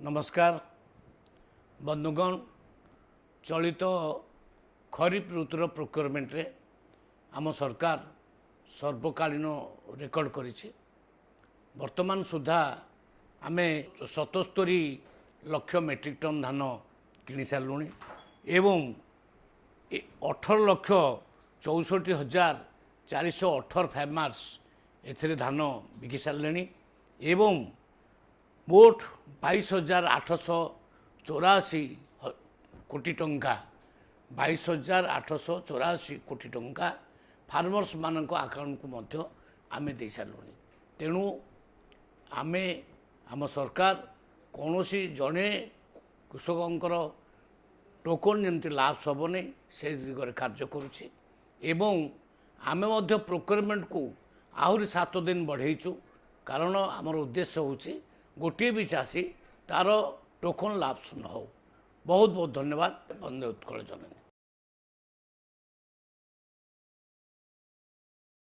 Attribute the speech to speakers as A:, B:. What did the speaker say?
A: ନମସ୍କାର ବନ୍ଧୁଗଣ। ଚଳିତ ଖରିଫ ଋତୁର ପ୍ରୋକ୍ୟୁରମେଣ୍ଟରେ ଆମ ସରକାର ସର୍ବକାଳୀନ ରେକର୍ଡ଼ କରିଛି। ବର୍ତ୍ତମାନ ସୁଦ୍ଧା ଆମେ 77 ଲକ୍ଷ ମେଟ୍ରିକ୍ ଟନ୍ ଧାନ କିଣି ସାରିଲୁଣି ଏବଂ 18,64,418 ଫାର୍ମାର୍ସ ଏଥିରେ ଧାନ ବିକି ସାରିଲେଣି ଏବଂ ମୋଟ 22,884 କୋଟି ଟଙ୍କା, 22,884 କୋଟି ଟଙ୍କା ଫାର୍ମର୍ସମାନଙ୍କ ଆକାଉଣ୍ଟକୁ ମଧ୍ୟ ଆମେ ଦେଇସାରିଲୁଣି। ତେଣୁ ଆମେ ଆମ ସରକାର କୌଣସି ଜଣେ କୃଷକଙ୍କର ଟୋକନ୍ ଯେମିତି ଲାପ୍ସ ହେବନି, ସେ ଦିଗରେ କାର୍ଯ୍ୟ କରୁଛି ଏବଂ ଆମେ ମଧ୍ୟ ପ୍ରୋକ୍ୟୁରମେଣ୍ଟକୁ ଆହୁରି 7 ଦିନ ବଢ଼େଇଛୁ, କାରଣ ଆମର ଉଦ୍ଦେଶ୍ୟ ହେଉଛି ଗୋଟିଏ ବି ଚାଷୀ ତା'ର ଟୋକନ୍ ଲାପ୍ସ ନ ହେଉ। ବହୁତ ବହୁତ ଧନ୍ୟବାଦ। ବନ୍ଦେ ଉତ୍କଳ ଜନନୀ।